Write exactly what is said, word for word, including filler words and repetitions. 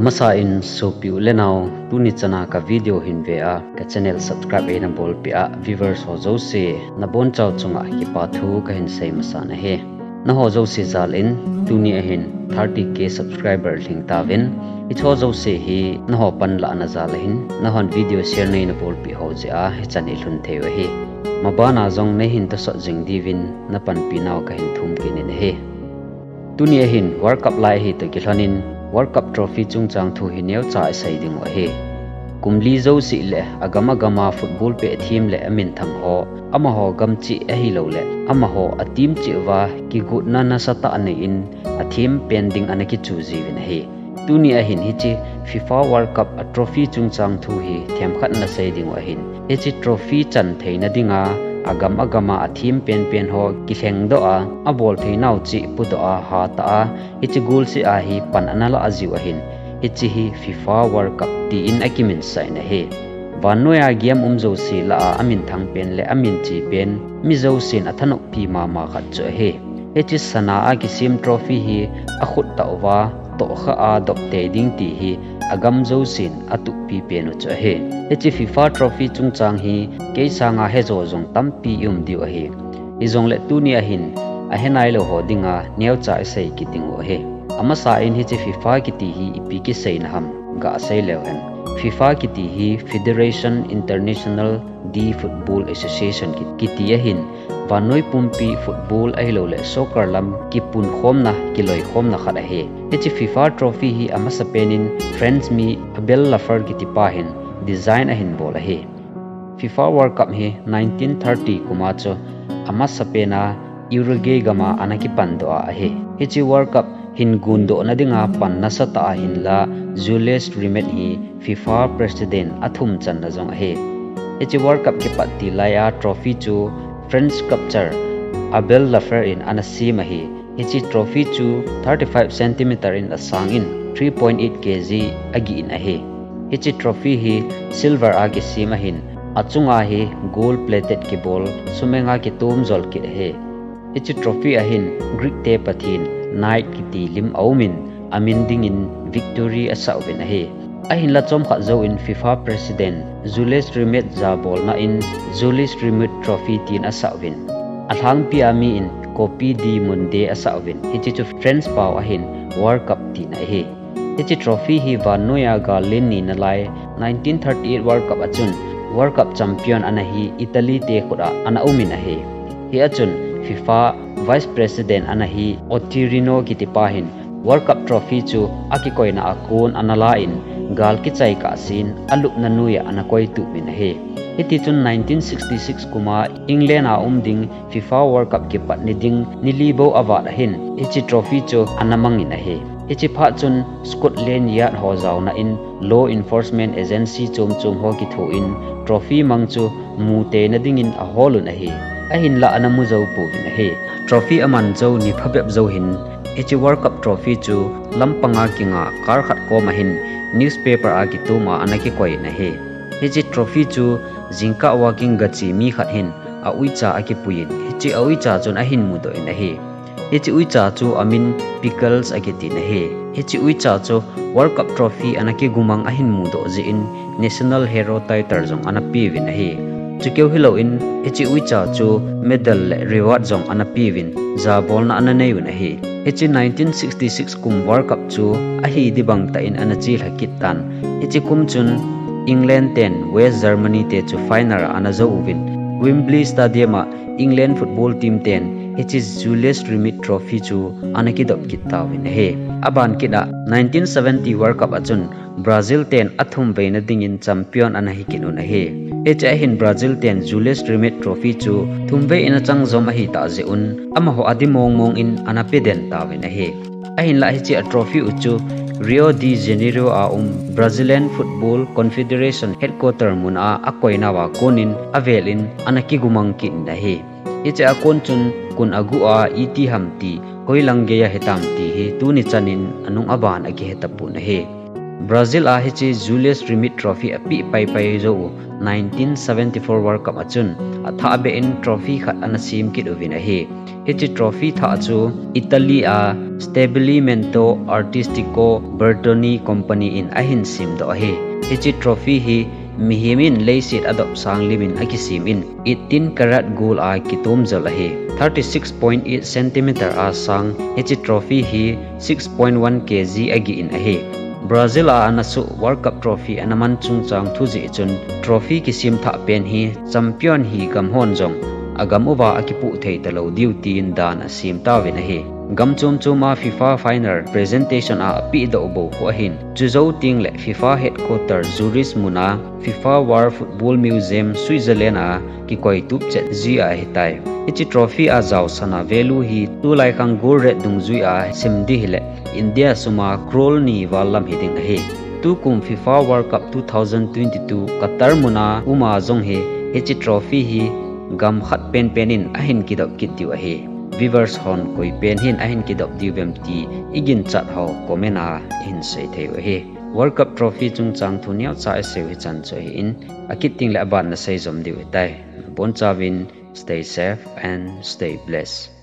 Masa in sopi u le nao, tuni chana ka video hin ve a, ka channel subscribe eina bolpeh a viewers ho jouse, nabonchau chunga kipa thu kahin sei masa nahi. Naho jouse jal in, tuni ahin thirty K subscriber lhing tauvin, hiche ho jouse hi naho panlahna jal ahin, nahon video share neina bolpeh ho jeh a hichan ilhun thei u ahi. Mabana jong neihin tosot jing diuvin, napanpi nau kahin thum kit in ahi. Tuni ahin World Cup lai ahi toh kilhon in World Cup trophy chungchang thu hi neocha isei ding u ahi. Kum li jouse le agam agam a football pet team le aminthang ho, amaho gam cheh ahilouleh amaho a team cheh uva kigotna nasatah anei in a team pen ding ana kichu jiuvin ahi. Tuni ahin hiche FIFA World Cup a trophy chungchang thu hi themkhat nasei ding u ahin. Hiche trophy chan theina dinga agam agam a a team penpen ho kilhengdoh a, abolthei nau cheh pudoh a, hatah a, hiche golseh a hi pan ana lah jiu ahin. Hiche hi FIFA World Cup tin akiminsah in ahi. Vannoi a game um jouse lah a aminthang pen le amin che pen, mi jousen athanoppi mama khat chu ahi. Hiche sana a kisem trophy hi akhut tah uva tohkhah a dop tei ding ti hi agam jousen atuhpi pen u chu ahi. Hiche FIFA trophy chungchang hi kei sanga hejo jong tampi ium diu ahi. Hijongle tuni ahin ahe nailou ho dinga neocha isei kit ding u ahi. Amasa in hiche FIFA kiti hi ipi kiseina ham gasei leu hen. FIFA kiti hi Federation International de Football Association ki-, kiti ahin, vannoi pumpi football ahilouleh soccer lam kipunkhomna, kiloikhomna khat ahi. Hiche FIFA trophy hi amasapen in French mi Abel Lafleur kitipa hin design ahin bol ahi. FIFA World Cup hi nineteen thirty kum a chu amasapen a Uruguay gam a ana kipandoh a ahi. Hiche World Cup hin gundohna dinga pan nasatah a hinla Jules Rimet hi FIFA President athum channa jong ahi. Hiche World Cup kipat til lai a trophy chu French sculptor Abel Lafleur in ana sem ahi. Hiche trophy chu thirty-five centimeter in asang in three point eight K G agih in ahi. Hiche trophy hi silver a kisem ahin, achunga hi gold plated kibol, sumenga kitom jol kit ahi. Hiche trophy ahin Greek te pathen Nike kiti lim aumin, amin dingin victory asah uvin ahi. Ahinla chomkhat jouvin FIFA President Jules Rimet jabolna in Jules Rimet Trophy tin asah uvin. Alhangpi a mi in Coupe du Monde asah uvin. Hiche chu French pao ahin World Cup tina ahi. Hiche trophy hi vannoi a gal len nina lai nineteen thirty-eight World Cup a chun World Cup champion ana hi Italy te khut a ana umin ahi. Hia chun FIFA Vice President ana hi Ottorino kitipa hin World Cup trophy chu akikoina a kon ana la in gal kichai kahsen alupna noiya ana koituh uvin ahi. Hitichun nineteen sixty-six kum a England a um ding FIFA World Cup kipat ni ding ni li bou avat ahin hiche trophy chu ana mangin ahi. Hiche phat chun Scotland Yard ho jaona in law enforcement agency chom chom ho kithoin trophy mang chu muteina dingin ahol un ahi. Ahinla ana mu jou pouvin ahi. Trophy aman jou ni phabep jou hin hiche World Cup trophy chu lampanga kinga car khat kom ahin newspaper a kitom a ana kikoi in ahi. Hiche trophy chu jingkah walking gache mi khat hin a uicha akipuiyin, hiche a uicha chun ahin mudoh in ahi. Hiche uicha chu amin Pickles akitin ahi. Hiche uicha chu World Cup trophy ana kigumang ahin mudoh jeh in National Hero title jong ana peuvin ahi. Chukeu hilouvin hiche uicha chu medal le reward jong ana peuvin jabolna ana neiuvin ahi. Hiche nineteen sixty-six kum World Cup chu ahi ding bangtah in ana chelha kit tan. Hiche kum chun England ten West Germany te chu final a ana jou uvin, Wembley Stadium a England football team ten hiche Jules Rimet Trophy chu ana kidop kit tauvin ahi. Aban kit a nineteen seventy World Cup a chun Brazil ten athumveina dingin champion ana hi kit un ahi. Hiche ahin Brazil ten Jules Rimet Trophy chu thumvei in achang jom ahitah jeh un amaho a ding mong mong in ana pe den tauvin ahi. Ahinla hiche a trophy u chu Rio de Janeiro a um Brazilian Football Confederation headquarter mun a akoinauva konin avel in ana kigumang kit in ahi. Hiche a kon chun kun aguh a iti ham ti, hoilang geiya hitam ti hi tuni chanin anung aban akihe tapon ahi. Brazil a hiche Jules Rimet Trophy apeh paipai jou u nineteen seventy-four World Cup a chun athah beh in trophy khat ana sem kit uvin ahi. Hiche trophy thah chu Italy a Stabilimento Artistico Bertoni Company in ahin semdoh ahi. Hiche trophy hi mihem in leiset adop sang lim in akisem in eighteen carat gold a kitom jol ahi. Thirty six point eight centimeter a sang hiche trophy hi six point one kg agih in ahi. Brazil a ana soh World Cup trophy ana man chungchang thu jeh chun trophy kisem thah pen hi champion hi gam hon jong agam uva akipoh thei talou diu tin dan asem tauvin ahi. Gam chom chom a FIFA final presentation a apehdoh bou khu ahin. Chujou tengle FIFA headquarter Zurich mun a FIFA World Football Museum Switzerland a kikoi tup chet ji ahitai. Hiche trophy a jaosang a value hi tulai khang gold rate dungjui a sim ding hile India sum a crore ni val lam hiding ahi. Tukum FIFA World Cup two thousand twenty-two Qatar mun a um a jong hi hiche trophy hi gam khat penpen in ahin kidop kit diu ahi. Viewers hon koi pen hin ahin kidop diu vem ti iginchat ho comment a ihin sei thei u ahi. World Cup trophy chungchang thu neocha isei u hichan chu ahin, akit tengle aban na sei jom diu ahitai. Bonchauvin stay safe and stay blessed.